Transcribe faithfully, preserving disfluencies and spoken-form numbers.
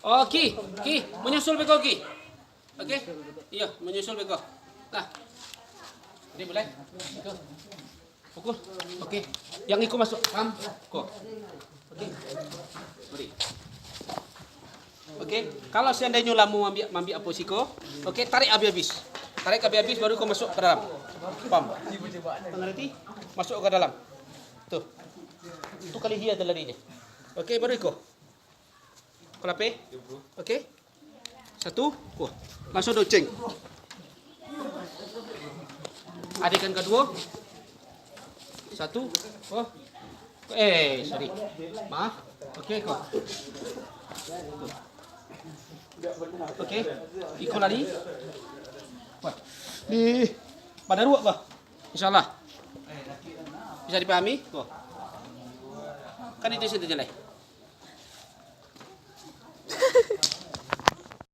Oh, Ki, Ki, manyusul beko, Ki. Oke? Iyo, manyusul beko. Nah. Jadi, mulai. Pukul. Oke. Yang iko masuk. Paham? Ko. Oke. Bari. Oke. Kalau seandainyo lamo maambiak, maambiak apo siko, oke, tarik abih-abih. Tarik abih-abih, baru ko masuk ka dalam. Paham? Mangarati? Masuk ka dalam. Tu. Tu kali hia tu lari nyo. Oke, baru iko. Ko lapeh. Oke. Satu, wah, langsuang doceng. Adegan kaduo. Satu, wah. Eh, sorry. Maaf. Oke, ko. Oke. Iko lari. Wah. Di. Badaruak, bah. Insyaallah. Bisa dipahami? Ko. Kan itu sini jalan.